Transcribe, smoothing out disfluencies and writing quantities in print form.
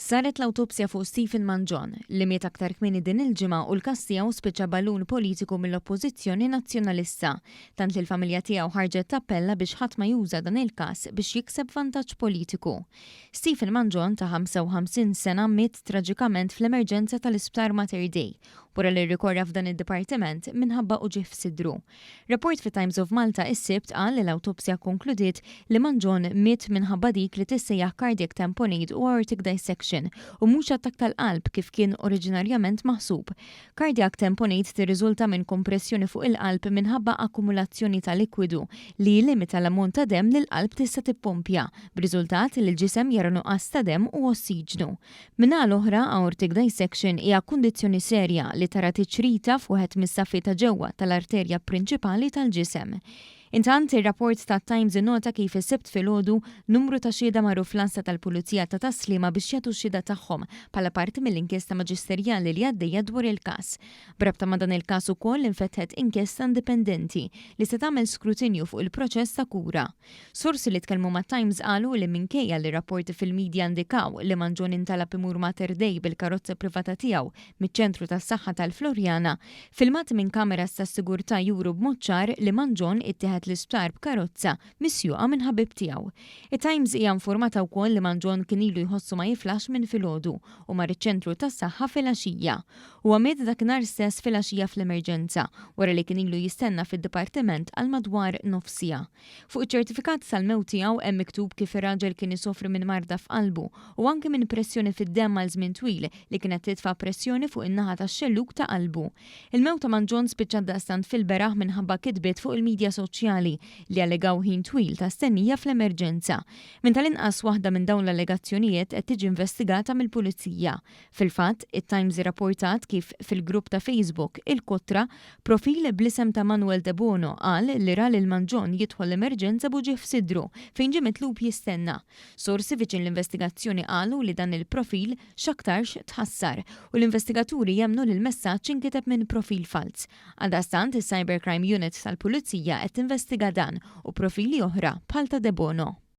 Saret l-awtopsja fuq Stephen Mangion, li miet aktar kmieni din il-ġimgħa u l-każ tiegħu spiċċa ballun politiku mill-Oppożizzjoni Nazzjonalista, tant li l-familja tiegħu ħarġet tappella biex ħadd ma juża dan il-każ biex jikseb vantaġġ politiku. Stephen Mangion ta' 55 sena miet traġikament fl-emerġenza tal-Isptar Mater Dei wara li rrikorra f'dan id-dipartiment minħabba uġigħ f'sidru. Rapport fit-Times of Malta is-Sibt qal li l-awtopsja kkonkludiet li Mangion miet minħabba dik li tissejjaħ cardiac tamponade u aortic dissection u mhux attakk tal-qalb kif kien oriġinarjament maħsub. Cardiac tamponade tirriżulta minn kompressjoni fuq il-qalb minħabba akkumulazzjoni ta' likwidu li jillimita l-ammont ta' demm li l-qalb tista' tippompja, b'riżultat li l-ġisem jara nuqqas ta' demm u ossiġnu. Min-naħa l-oħra, aortic dissection hija kundizzjoni serja li tara tiċrita f'wieħed mis-saffi ta' ġewwa tal-arterja prinċipali tal-ġisem. Intant, ir-rapport tat-Times innota kif is-Sibt filgħodu, numru ta' xhieda marru fl-għassa tal-Pulizija ta' Tas-Sliema biex jagħtu x-xhieda tagħhom bħala parti mill-inkjesta maġisterjali li għaddejja dwar il-każ. B'rabta ma' dan il-każ ukoll infetħet inkjesta indipendenti li se tagħmel skrutinju fuq il-proċess ta' kura. Sorsi li tkellmu mat-Times qalu li minkejja li rapporti fil-midja indikaw li Mangione intalab imur Mater Dei bil-karozza privata tiegħu miċ-ċentru tas-saħħa tal-Floriana, filmati minn kameras tas-sigurtà juru b'mod ċar li Mangione ittieħed l-isptar b'karozza misjuqa minn ħabib tiegħu. It-Times hija infurmata wkoll li Mangione kien ilu jħossu ma jiflaħx minn filgħodu u mar iċ-ċentru tas-saħħa filgħaxija. Huwa miet dakinhar stess filgħaxija fl-emerġenza, wara li kien ilu jistenna fid-dipartiment għal madwar nofs siegħa. Fuq iċ-ċertifikat tal-mewt tiegħu hemm miktub kif ir-raġel kien isofri minn marda f'qalbu u anki minn pressjoni fid-demm għal żmien twil li kienet titfa' pressjoni fuq in-naħa tax-xellug ta' qalbu. Il-mewt ta' Mangion spiċċat daqstant fil-beraħ minħabba kitbiet fuq il-midja soċjali li allegaw ħin twil ta' stennija fl-emerġenza. Minn tal-inqas waħda minn dawn l-allegazzjonijiet qed tiġi investigata mill-Pulizija. Fil-fatt, it-Times irrapportat kif fil-grupp ta' Facebook Il-Kotra, profil bl-isem ta' Manuel Debono qal li ra lil Mangion jidħol l-emerġenza b'uġigħ f'sidru fejn ġie mitlub jistenna. Sorsi viċin l-investigazzjoni qalu li dan il-profil x'aktarx tħassar u l-investigaturi jemmnu li l-messaġġ inkiteb minn profil falz. Għaldaqstant, is-Cybercrime Unit tal-Pulizija qed tinvestiga dan u profili oħra bħal ta' Debono.